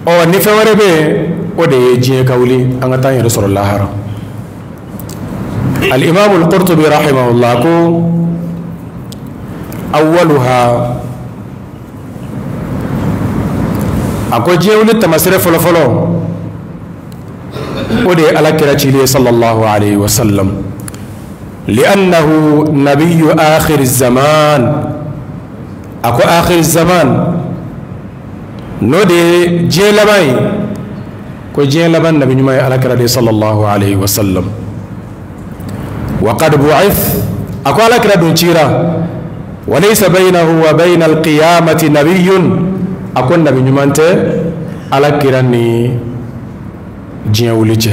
Ɔ ni fɛn wɛrɛ bɛ yen, o de ye diɲɛ ka wuli, an ka taa an yɛrɛ sɔrɔ lahara. Al-Imam al-Qurtubi rahimahullah ko awwaluha, a ko diɲɛ wuli tamasere fɔlɔfɔlɔ, o de ye Ala kira cili ye sallallahu alayhi wa sallam. Li'annahu nabiyyu akhir zaman. A ko akhir zaman, n'o de ye diɲɛ laban ye, ko diɲɛ laban nabi ɲuman ye Ala kira de ye sallallahu alayhi wa sallam. Wa qad bu'ith, a ko Ala kira dun cira, wa laysa baynahu wa bayna al-qiyamati nabiyyun, a ko nabi ɲuman tɛ Ala kira ni diɲɛ wuli cɛ.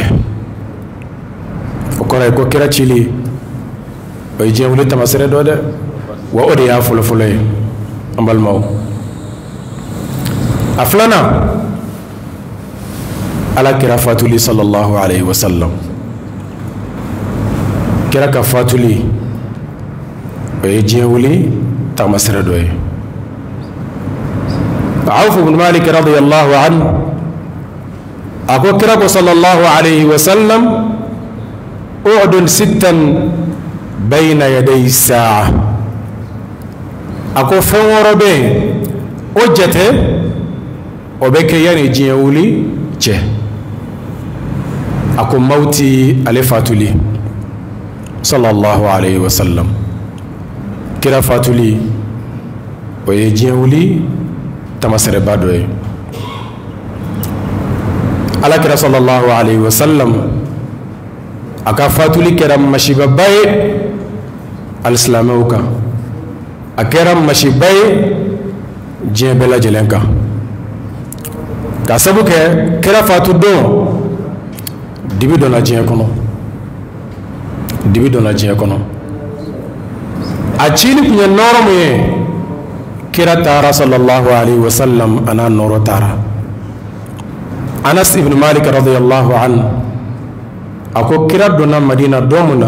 O kɔrɔ ye ko kira cili, o ye diɲɛ wuli tamasere dɔ dɛ, wa o de y'a fɔlɔfɔlɔ ye an balimaw. A filanan, Ala kira fatuli sallallahu alayhi wa sallam. Kira ka fatuli, o ye diɲɛ wuli taamasere dɔ ye. Awf ibn Malik radiyallahu anhu a ko kira ko sallallahu alayhi wa sallam, u'dun sittan bayna yaday sa'a. A ko fɛn wɔɔrɔ bɛ yen, o jate o bɛ kɛ yanni diɲɛ wuli cɛ. A ko mawuti, ale fatuli, sallallahu alayhi wa sallam. Kira fatuli, o ye diɲɛ wuli tamasɛrɛba dɔ ye. Ala kira sallallahu alayhi wa sallam, a ka fatuli kɛra masibaba ye alisilamɛw kan, a kɛra masiba ye diɲɛ bɛɛ lajɛlen kan, ka sabu kɛ kira fatu don, dibi donna diɲɛ kɔnɔ, dibi donna diɲɛ kɔnɔ. A cili tun ye nɔɔrɔ mun ye, kira taara sallallahu alayhi wa sallam, a n'a nɔɔrɔ taara. Anas ibn Malik radiyallahu anhu a ko kira donna Madina don mun na,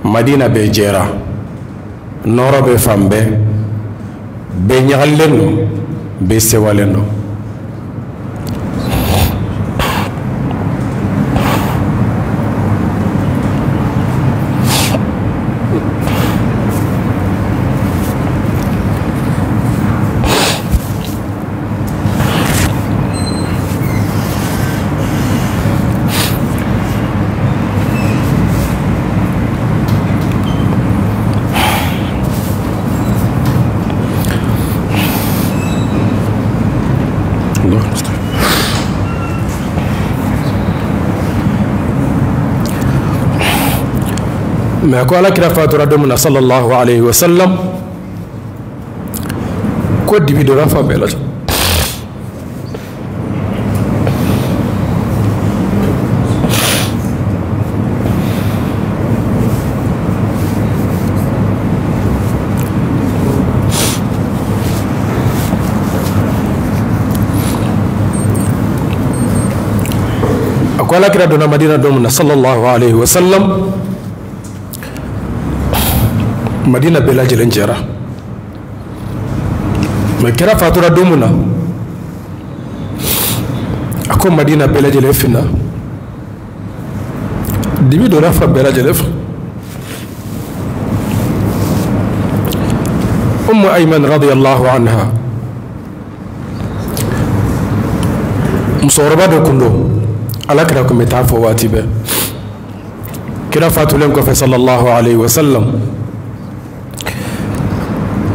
Madina bɛɛ jɛra, nɔɔrɔ bɛ fan bɛɛ, bɛɛ ɲagalilen don, bɛɛ sewalen don. Mais a ko ala kira fatura don min na sallallahu alayhi wa sallam, ko dibi donna fan bɛɛ lajɛ. A ko ala kira donna Madina don min na sallallahu alayhi wa sallam, Madina bɛɛ lajɛlen jɛra. Mais kira fatura don min na, a ko Madina bɛɛ lajɛlen finna, dibi donna fan bɛɛ lajɛlen fɛ. Ummu Ayman radiyallahu anha, musokɔrɔba dɔ kun don, ala kira kun bɛ taa fɔ waati bɛɛ. Kira fatulen kɔfɛ sallallahu alayhi wa sallam,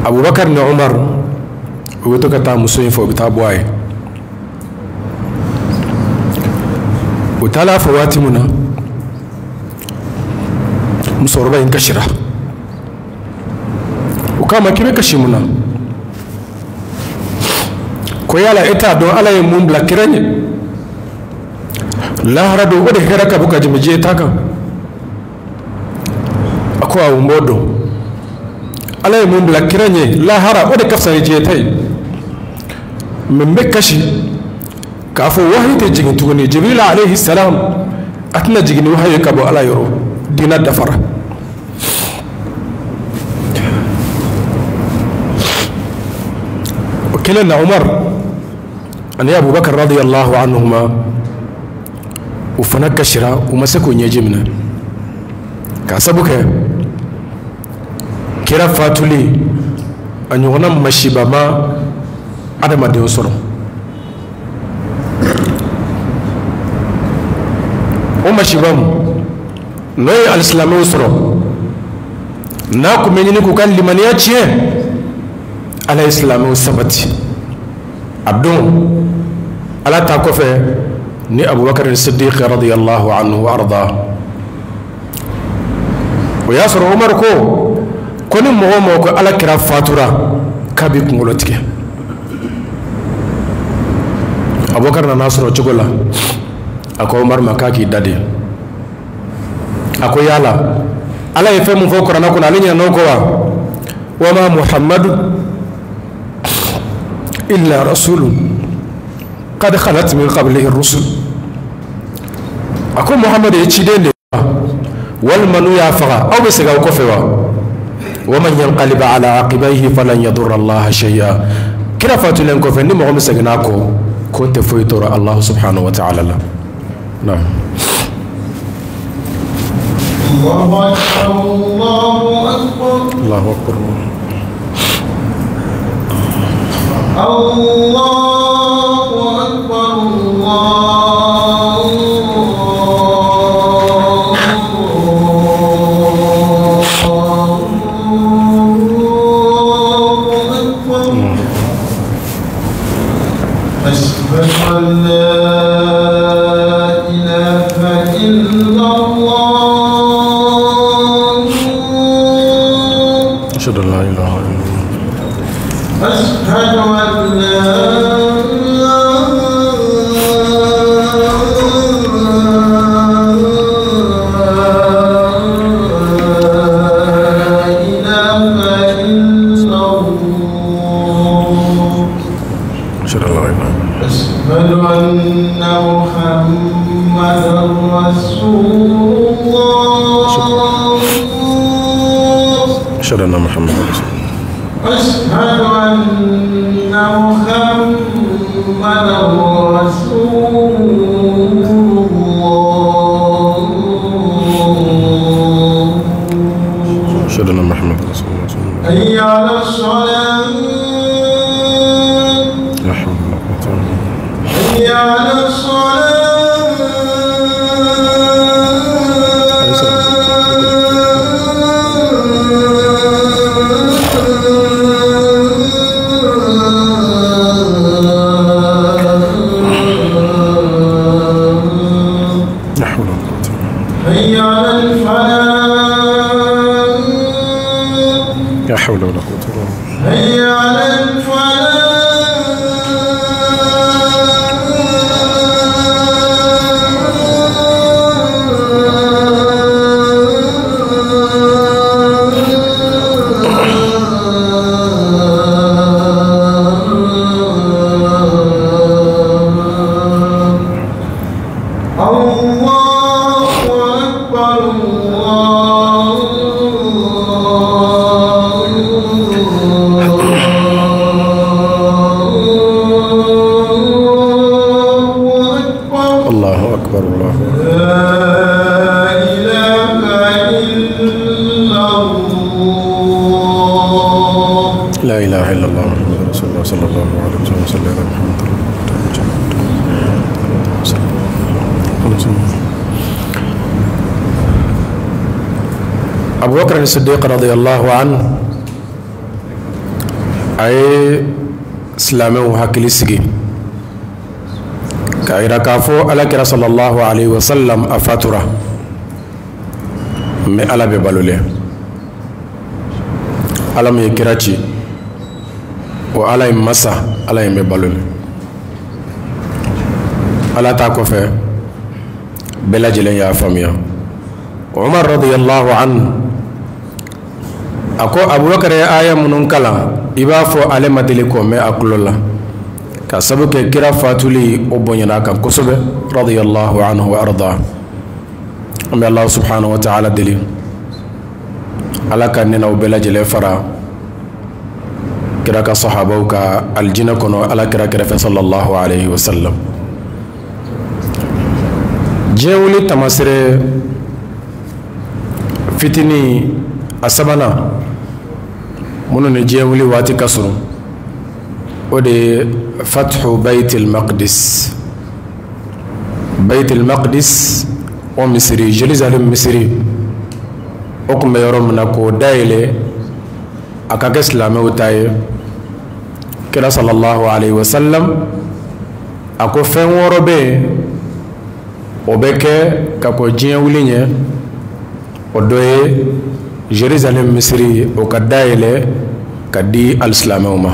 Abubakar ni Umar u bɛ to ka taa muso in fɛ, u bɛ taa bɔ a ye. U taara a fɔ waati min na, musokɔrɔba in kasira. U k'a ma k'i bɛ kasi mun na? Ko yala e t'a dɔn ala ye mun bila kira ɲɛ lahara don, o de hɛrɛ ka bon ka tɛmɛ diɲɛ ta kan? A ko awɔ, n b'o dɔn. Ala ye mun bila kira ɲɛ lahara, o de ka fisa ni diɲɛ ta ye. Mais n bɛ kasi k'a fɔ wahayi tɛ jigin tuguni. Jibrila alayhi salam a tɛna jigin ni wahayi ye ka bɔ ala yɔrɔ, diinɛ dafara. O kɛlen na, Umar ani Abubakar radiyallahu anhuma, u fana kasira, u ma se k'u ɲɛji minɛ, k'a sabu kɛ kira fatuli a ɲɔgɔnna masiba ma adamadenw sɔrɔ. O masiba mun n'o ye alisilamɛw sɔrɔ, n'a kun bɛ ɲini k'u ka limaniya tiɲɛ, ala ye silamɛw sabati a don. Ala ta kɔfɛ ni Abubakar Siddiq radiyallahu anhu wa arda, o y'a sɔrɔ Umar ko ni mɔgɔ o mɔgɔ ko ala kira fatura k'a b'i kunkolo tigɛ. Abubakar nana sɔrɔ cogo la, a ko Umar ma k'a k'i da de. A ko yala ala ye fɛn mun fɔ kuranɛ kɔnɔ, ale ɲinɛ n'o kɔ wa? Wa ma Muhammadu illa rasulun qad khalat min qablihi rusul. A ko Muhammadu ye ciden de ye, walima n'u y'a faga aw bɛ segin aw kɔfɛ wa? Wa man yanqalib ala aqibaihi falan yadurra Allah shay'a. Kira fatulen kɔfɛ, ni mɔgɔ min seginna a kɔ, k'o tɛ foyi tɔɔrɔ Allah subhanahu wa ta'ala la. Naam. Allahu akbar, Allahu akbar. Allahu akbar. الله أكبر الله أكبر أشهد أن لا إله إلا الله أشهد أن لا إله إلا الله أشهد أن لا إله إلا الله أشهد أن لا إله أشهد أن محمدا رسول الله أشهد أن محمدا رسول الله أشهد أن محمدا رسول الله أشهد أن محمدا رسول الله حي على الصلاة لا حول ولا قوة إلا بالله حي على الصلاة لا حول ولا قوة إلا بالله حي على الفلاح لا حول ولا قوة إلا بالله حي على الفلاح الله أكبر الله أكبر الله أكبر الله لا إله إلا الله لا إله إلا الله محمد رسول الله صلى الله عليه وسلم صلى على محمد أبو بكر الصديق رضي الله عنه أي سلامه hakili sigi k'a yira k'a fɔ ala kira sallallahu alaihi wasallam a fatura mais ala bɛ balo le ala min ye kira ci o ala in masa ala in bɛ balo le ala ta kɔfɛ bɛɛ lajɛlen y'a faamuya Umar radiyallahu anhu a ko Abubakar ye aya minnu kalan i b'a fɔ ale ma deli k'o mɛn a tulo la ka sabu kɛ kira fatuli o bonyana a kan kosɛbɛ radiyallahu anhu wa arda an bɛ Allah subhanahu wa ta'ala deli ala ka ne n'aw bɛɛ lajɛlen fara kira ka sahabaw ka aljinɛ kɔnɔ ala kira kɛrɛfɛ sallallahu alaihi wa sallam diɲɛ wuli tamasere fitinin a sabanan minnu ni diɲɛ wuli waati ka surun o de ye fathu baitil maqdis baitil maqdis o misiri Jerusalem misiri o tun bɛ yɔrɔ min na k'o dayɛlɛ a ka kɛ silamɛw ta ye kira sallallahu alaihi wa sallam a ko fɛn wɔɔrɔ bɛ yen o bɛ kɛ ka kɔn diɲɛ wuli ɲɛ o dɔ ye Jerusalem misiri o ka dayɛlɛ ka di alisilamɛw ma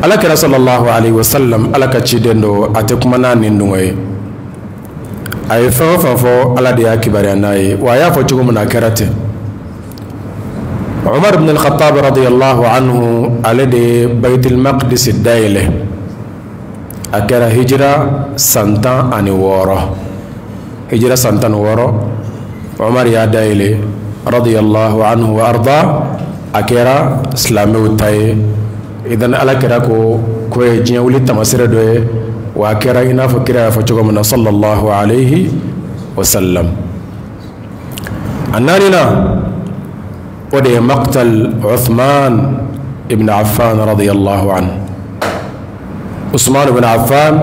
ala kira sallallahu alaihi wa sallam ala ka ciden don a tɛ kuma n'a ni dungɔ ye a ye fɛn o fɛn fɔ ala de y'a kibaruya n'a ye wa a y'a fɔ cogo min na a kɛra ten Umar ibn al-Khattab radiyallahu anhu ale de ye Baitul Maqdis dayɛlɛ a kɛra hijira san 16 hijira san 16 Umar y'a dayɛlɛ radiyallahu anhu wa arda a kɛra silamɛw ta ye idan ala kira ko ko ye diɲɛ wuli tamasere dɔ ye wa a kɛra i n'a fɔ kira y'a fɔ cogo min na sallallahu alaihi wa sallam a naaninan o de ye maqtal Uthman ibn Affan radiyallahu anhu. Usman ibn Affan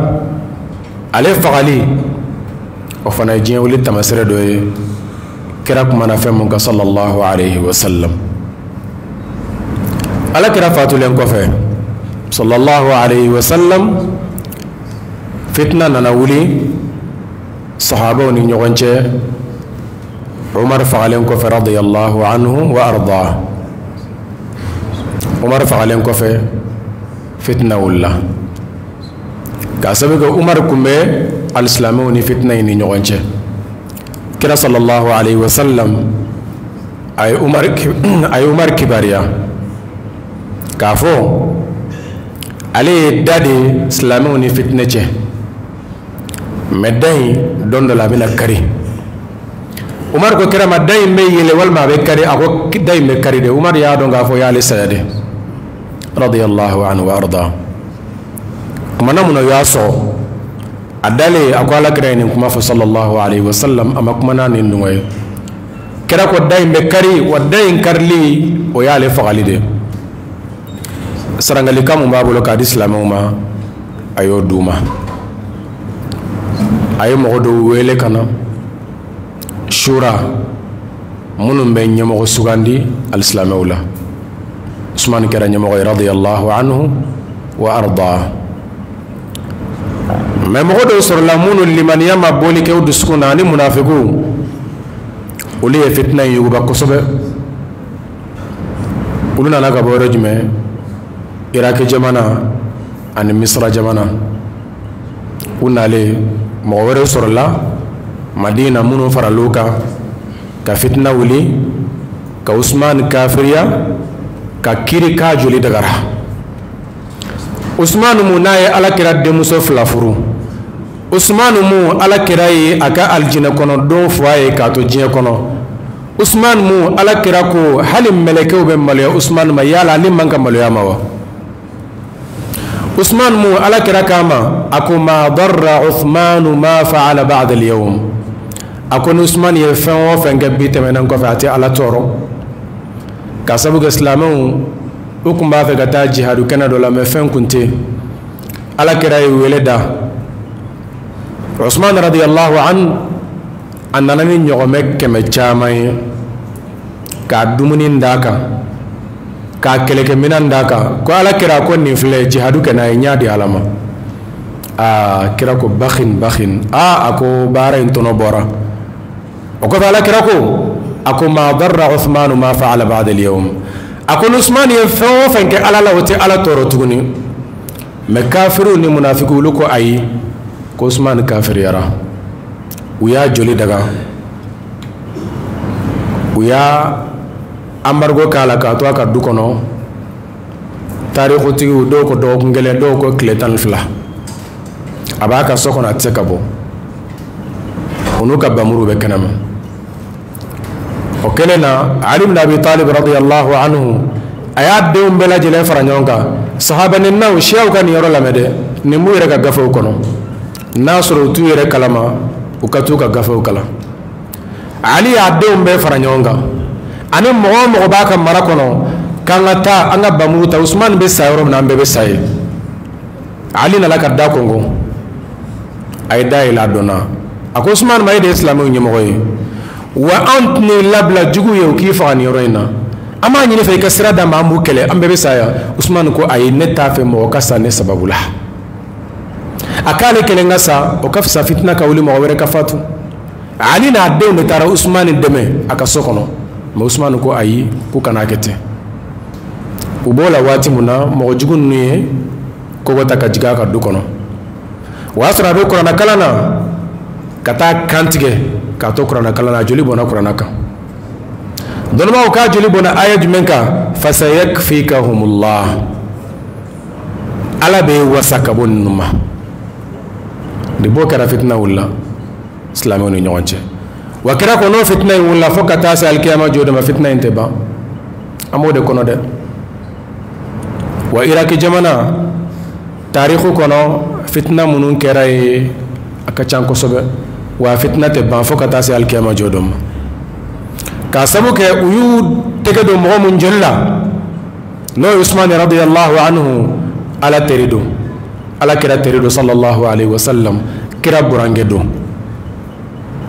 ale fagali o fana ye diɲɛ wuli taamasere dɔ ye, kira kumana fɛn mun kan sallallahu alayhi wa sallam. Ala kira fatulen kɔfɛ sallallahu alayhi wa sallam, fitna nana wuli sahabaw ni ɲɔgɔn cɛ Umar fagalen kɔfɛ radiyallahu anhu wa arda. Umar fagalen kɔfɛ fitna wulila k'a sababu kɛ Umar kun bɛ alisilamɛw ni fitna in ni ɲɔgɔn cɛ. Kira sallallahu alayhi wa sallam a ye Umar kibaruya k'a fɔ ale ye da de silamɛw ni fitinɛ cɛ, mɛ da in don dɔ la a bɛna kari. Umar ko kira ma, da in bɛ yɛlɛ walima a bɛ kari? A ko da in bɛ kari de. Umar y'a dɔn k'a fɔ y'ale saya de radiyallahu anhu wa arda. Kumana mun na o y'a sɔrɔ a dalen, a ko ala kira ye nin kuma fɔ sallallahu alayhi wa sallam, a ma kuma n'a nin dungɔ ye. Kira ko da in bɛ kari, wa da in karili o y'ale fagali de. Sarangalikan mun b'a bolo k'a di silamɛw ma, a y'o d'u ma. A ye mɔgɔ dɔw wele ka na shura, minnu bɛ ɲɛmɔgɔ sugandi alisilamɛw la. Usman kɛra ɲɛmɔgɔ ye radiyallahu anhu wa arda. Mɛ mɔgɔ dɔw sɔrɔla minnu limaniya ma bɔli kɛ u dusukun na ani munafikiw, olu ye fitina in yuguba kosɛbɛ. Olu nana ka bɔ yɔrɔ jumɛn? Iraki jamana ani Misira jamana. U nalen, mɔgɔ wɛrɛw sɔrɔla Madina minnu faral'u kan ka fitina wuli ka Usman kafiriya ka kiri k'a joli dagara. Usman mun n'a ye ala kira denmuso 2 furu, Usman mun ala kira ye a ka alijinɛ kɔnɔ don fɔ a ye k'a to diɲɛ kɔnɔ, Usman mun ala kira ko hali mɛlɛkɛw bɛ maloya Usman ma, yala ale man ka maloya ma wa? Usman mun ala kira k'a ma, a ko ma darra Usmanu ma fa'ala ba'da al-yawm. A ko ni Usman ye fɛn o fɛn kɛ bi tɛmɛnen kɔfɛ, a tɛ ala tɔɔrɔ. K'a sabu kɛ silamɛw u kun b'a fɛ ka taa jihadu kɛnɛ dɔ la, mɛ fɛn kun tɛ. Ala kira ye wele da Usman radiyallahu anhu, a nana ni ɲɔgɔmɛ 100 caman ye k'a dumuni d'a kan, k'a kɛlɛkɛminɛn d'a kan, ko ala kira ko nin filɛ jihadu kɛ n'a ye, n y'a di ala ma. Aa, kira ko bakhin bakhin, aa, a ko baara in tɔnɔ bɔra. O kɔfɛ ala kira ko, a ko ma darra Usmanu ma fa'ala ba'da al-yawm. A ko ni Usman ye fɛn o fɛn kɛ ala la, o tɛ ala tɔɔrɔ tuguni. Mɛ kafiriw ni munafikiw olu ko ayi, ko Usman kafiriyara. U y'a joli daga, u y'a embargo k'a la k'a to a ka du kɔnɔ. Tarikutigiw dɔw ko dɔgɔkun kelen, dɔw ko tile 12. A b'a ka so kɔnɔ, a tɛ se ka bɔ. O n'u ka bamuru bɛ kɛnɛma. O kɛlen na, Ali ibn Abi Talib radiyallahu anhu a y'a denw bɛɛ lajɛlen fara ɲɔgɔn kan. Sahabaninaw siyaw ka nin yɔrɔ lamɛn dɛ, nin b'u yɛrɛ ka gafew kɔnɔ. N'a sɔrɔ u t'u yɛrɛ kalama, u ka t'u ka gafew kalan. Ali y'a denw bɛɛ fara ɲɔgɔn kan ani mɔgɔ o mɔgɔ b'a ka mara kɔnɔ, k'an ka taa an ka bamuru ta. Usman bɛ sa yɔrɔ min na, an bɛɛ bɛ sa yen. Ali nana ka da kɔnkɔn, a ye da yɛlɛ, a donna. A ko Usman ma, e de ye silamɛw ɲɛmɔgɔ ye, wa anw tɛn'i labila jugu ye u k'i faga nin yɔrɔ in na. An b'a ɲini fɛ i ka sira d'an ma, an b'u kɛlɛ, an bɛɛ bɛ sa yan. Usman ko ayi, ne t'a fɛ mɔgɔ ka sa ne sababu la. A k'ale kelen ka sa, o ka fisa fitina ka wuli mɔgɔ wɛrɛ ka fatu. Ali n'a denw de taara Usman dɛmɛ a ka so kɔnɔ, mɛ Usman ko ayi, k'u kana kɛ ten. U b'o la waati mun na, mɔgɔ jugu ninnu ye kogo ta ka jigin a ka du kɔnɔ. O y'a sɔrɔ a bɛ kuranna kalan na, ka taa kan tigɛ k'a to kuranna kalan na, a joli bɔnna kuranna kan. Dɔnnibaaw k'a joli bɔnna aya jumɛn kan? Fasayakfikahumullah, ala bɛ wasa ka bɔ ninnu ma. De b'o kɛra fitina wulila silamɛw ni ɲɔgɔn cɛ. Wa kira ko n'o fitina in wulila fo ka taa se alikiyama jɔ de ma, fitina in tɛ ban. An b'o de kɔnɔ dɛ. Wa Iraki jamana tariku kɔnɔ, fitina minnu kɛra yen a ka ca kosɛbɛ. Wa fitina tɛ ban fo ka taa se alikiyama jɔ dɔ ma. K'a sabu kɛ u y'u tɛgɛ don mɔgɔ mun joli la, N'o ye Usumani radiyallahu anhu, Ala teri don, Ala kira teri don sallallahu alaihi wasallam, kira burankɛ don,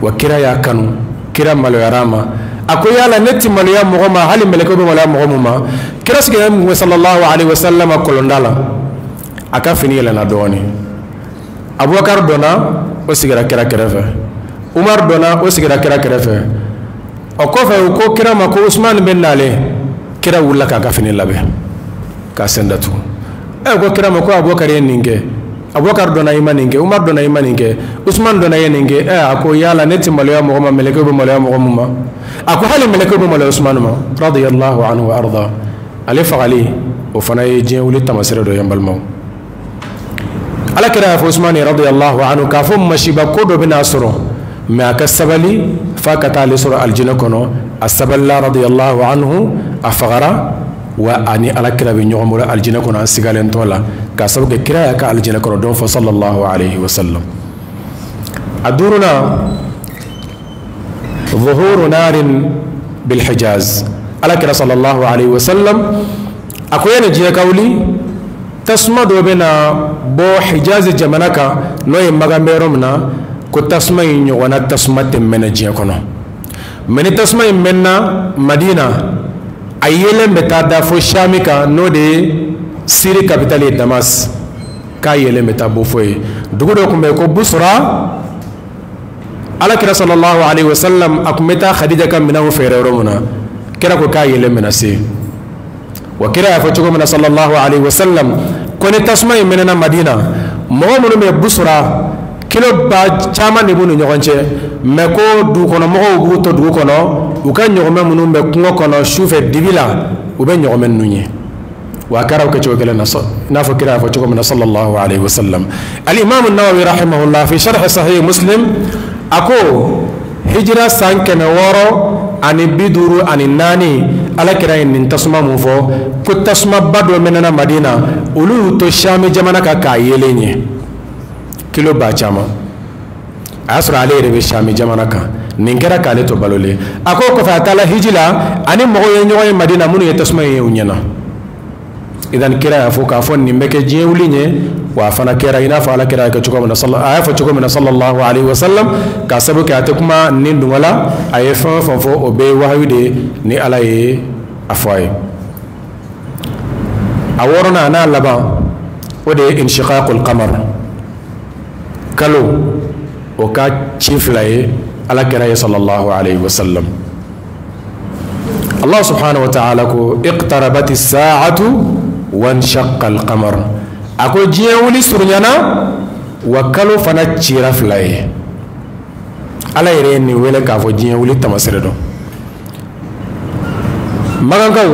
wa kira y'a kanu, kira maloyara a ma. A ko yala ne ti maloya mɔgɔ ma, hali mɛlɛkɛw bɛ maloya mɔgɔ mun ma. Kira sigilen mun sallallahu alaihi wasallam kɔlɔnda la, a ka fini yɛlɛnna dɔɔnin. Abubakar donna, o sigira kira kɛrɛfɛ. Umar donna, o sigira kira kɛrɛfɛ. O kɔfɛ u ko kira ma ko Usumani bɛ nalen. Kira wulila k'a ka fini labɛn k'a sen datugu. Ɛ ko kira ma ko Abubakar ye nin kɛ, Abubakar donna i ma nin kɛ, Umar donna i ma nin kɛ, Usumani donna i ye nin kɛ. Ɛ a ko yala ne ti maloya mɔgɔ ma, mɛlɛkɛw bɛ maloya mɔgɔ mun ma. A ko hali mɛlɛkɛw bɛ maloya Usumani ma radiyallahu anhu wa arda. Ale fagali o fana ye diɲɛ wuli taamasere dɔ ye n balimaw. Ala kira y'a fɔ Usumani radiyallahu anhu k'a fɔ masiba ko dɔ bɛna sɔrɔ, mɛ a ka sabali f'a ka taa ale sɔrɔ alijinɛ kɔnɔ. A sabalila radiyallahu anhu, a fagara, wa ani ala kira bɛ ɲɔgɔn bolo alijinɛ kɔnɔ, an sigalen t'o la, k'a sababu kɛ kira y'a ka alijinɛ kɔnɔ don fɔ sallallahu alaihi wa sallam. A duurunan, zuhuru narin bil hijaz. Ala kira sallallahu alaihi wa sallam a ko yani diɲɛ ka wuli, tasuma dɔ bɛ na bɔ Hijaz jamana kan, n'o ye Magan bɛ yɔrɔ min na, ko tasuma in ɲɔgɔnna tasuma tɛ mɛnɛ diɲɛ kɔnɔ. Mɛ ni tasuma in mɛnna Madina, a yelen bɛ taa da fo Shami kan, n'o de ye Siri capitale ye Damas, k'a yelen bɛ taa bɔ fo yen. Dugu dɔ tun bɛ yen ko Busra. Ala kira sallallahu alaihi wa sallam a tun bɛ taa Khadija ka minɛnw feere yɔrɔ min na, kira ko k'a yelen bɛna se. Wa kira y'a fɔ cogo min na sallallahu alaihi wa sallam ko ni tasuma in mɛnɛna Madina, mɔgɔ minnu bɛ Busra, kilo ba caman de b'u ni ɲɔgɔn cɛ, mɛ ko dugukɔnɔmɔgɔw b'u to dugu kɔnɔ, u ka ɲɔgɔmɛ minnu bɛ kungo kɔnɔ sufɛ dibi la, u bɛ ɲɔgɔmɛ ninnu ye. Wa a kɛra o kɛcogo kelen na, i n'a fɔ kira y'a fɔ cogo min na sallallahu alaihi wa sallam. Al-Imam an-Nawawi rahimahullah fi sharh Sahih Muslim a ko hijira san 654, Ala kira ye nin tasuma mun fɔ, ko tasumaba dɔ mɛnɛna Madina, olu y'u to Shami jamana kan k'a yelen ye kilo ba caman. A y'a sɔrɔ ale yɛrɛ bɛ Shami jamana kan, nin kɛra k'ale to balolen. A ko kɔfɛ a taara hiji la, ani mɔgɔw ye ɲɔgɔn ye Madina minnu ye tasuma ye u ɲɛna. Idan kira y'a fɔ k'a fɔ nin bɛ kɛ diɲɛ wuli ɲɛ, wa a fana kɛra i n'a fɔ Ala kira y'a kɛ cogo min na, a y'a fɔ cogo min na sallallahu alaihi wa sallam, k'a sababu kɛ a tɛ kuma nin dungɔ la, a ye fɛn o fɛn fɔ o bɛɛ ye wahayu de ye ni Ala ye a fɔ a ye. A wɔɔrɔnan n'a laban, o de ye inshiqaqul qamar, kalo o ka ci fila ye Ala kira ye sallallahu alaihi wa sallam. Allah subhanahu wa ta'ala ko iqtarabati saa'atu wanshaqqa al-qamar, a ko diɲɛ wuli surunyana wa kalo fana cira fila ye. Ala yɛrɛ ye nin wele k'a fɔ diɲɛ wuli taamasere dɔn. Magankaw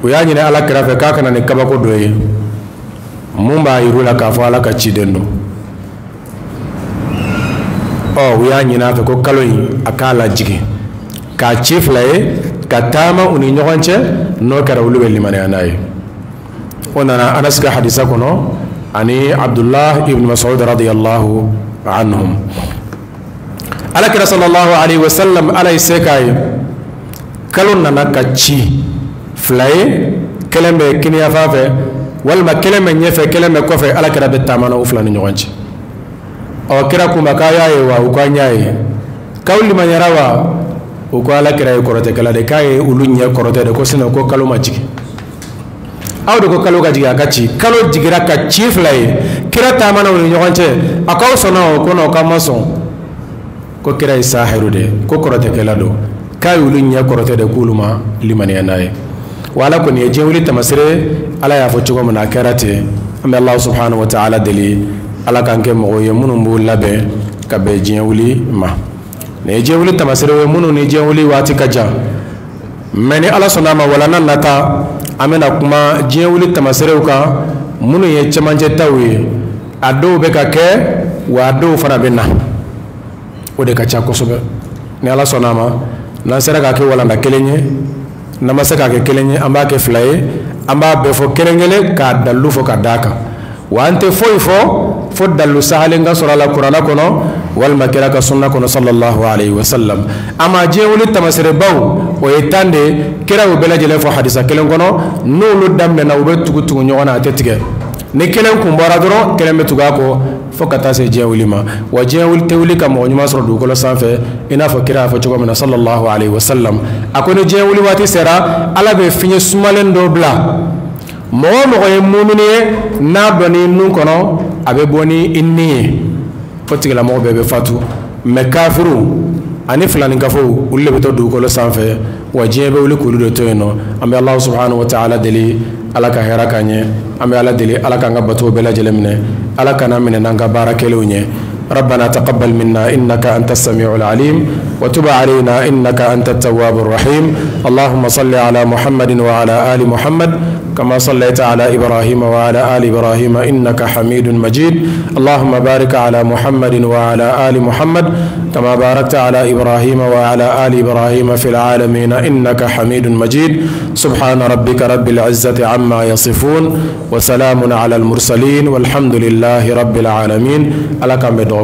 u y'a ɲini Ala kira fɛ k'a kana ni kabako dɔ ye mun b'a yir'u la k'a fɔ Ala ka ciden don. Ɔ u y'a ɲini a fɛ ko kalo in a k'a lajigin k'a ci fila ye ka taama u ni ɲɔgɔn cɛ, n'o kɛra olu bɛ limaniya n'a ye. O nana Anas ka hadisa kɔnɔ ani Abdullah ibn Mas'ud radiyallahu anhum. Ala kira sallallahu alaihi wa sallam Ala ye se k'a ye, kalo nana ka ci fila ye, kelen bɛ kiniyanfan fɛ walima kelen bɛ ɲɛfɛ kelen bɛ kɔfɛ. Ala kira bɛ taama na u fila ni ɲɔgɔn cɛ. Ɔ kira k'u ma k'a y'a ye wa? U ko an y'a ye. K'aw limaniyara wa? U ko Ala kira ye kɔrɔtɛkɛla de, k'a ye olu ɲɛ kɔrɔtɛ de, ko sinɔn ko kalo ma jigin. Aw de ko kalo ka jigin, a ka ci. Kalo jiginra ka ci fila ye, kira taamana u ni ɲɔgɔn cɛ. A k'aw sɔnna o ko non, k'aw ma sɔn. Ko kira ye sahiru de ye, ko kɔrɔtɛkɛla don, k'a y'olu ɲɛ kɔrɔtɛ de, k'olu ma limaniya n'a ye. Wa Ala kɔni ye diɲɛ wuli taamasere, Ala y'a fɔ cogo min na a kɛra ten. An bɛ Allah subhanahu wa ta'ala deli, Ala k'an kɛ mɔgɔw ye minnu b'u labɛn ka bɛn diɲɛ wuli ma. Nin ye diɲɛ wuli taamasere ye minnu ni diɲɛ wuli waati ka jan. Mɛ ni Ala sɔnna a ma, walanda nata an bɛna kuma diɲɛ wuli tamaserew kan minnu ye cɛmancɛ taw ye. A dɔw bɛ ka kɛ, wa a dɔw fana bɛ na, o de ka ca kosɛbɛ. Ni Ala sɔnna a ma, n'an sera k'a kɛ walanda kelen ye, n'an ma se k'a kɛ kelen ye, an b'a kɛ fila ye, an b'a bɛɛ fɔ kelen kelen k'a dalilu fɔ ka d'a kan. Wa an tɛ foyi fɔ fo dalilu sahalen ka sɔrɔ a la kuranɛ kɔnɔ Walima kira ka sunna kɔnɔ sallallahu alaihi wasallam. A ma diɲɛ wuli tamaserebaw o ye 10 de ye, kira y'o bɛɛ lajɛlen fɔ hadisa kelen kɔnɔ. N'olu daminɛna, u bɛ tugu tugu ɲɔgɔn na, a tɛ tigɛ. Ni kelen kun bɔra dɔrɔn, kelen bɛ tugu a kɔ fo ka taa se diɲɛ wuli ma. Wa diɲɛ wuli tɛ wuli ka mɔgɔ ɲuman sɔrɔ dugukolo sanfɛ, i n'a fɔ kira y'a fɔ cogo min na sallallahu alaihi wasallam. A ko ni diɲɛ wuli waati sera, Ala bɛ fiɲɛ sumalen dɔ bila. Mɔgɔ o mɔgɔ ye mumini ye, n'a dɔnn'i nun kɔnɔ, a bɛ bɔ ni i ni ye, o tigilamɔgɔ bɛɛ bɛ fatu. Mɛ kafiru ani filaninkafo, olu de bɛ to dugukolo sanfɛ, wa diɲɛ bɛ wuli k'olu de to yen nɔ. An bɛ Alahu subahanahu wa taala deli, Ala ka hɛrɛ k'an ɲɛ. An bɛ Ala deli, Ala k'an ka bato bɛɛ lajɛlen minɛ, Ala kana minɛ n'an ka baara kɛlenw ye. ربنا تقبل منا إنك أنت السميع العليم، وتب علينا إنك أنت التواب الرحيم. اللهم صل على محمد وعلى آل محمد كما صليت على إبراهيم وعلى آل إبراهيم إنك حميد مجيد. اللهم بارك على محمد وعلى آل محمد كما باركت على إبراهيم وعلى آل إبراهيم في العالمين إنك حميد مجيد. سبحان ربك رب العزة عما يصفون، وسلام على المرسلين، والحمد لله رب العالمين. على كم بدعوكم.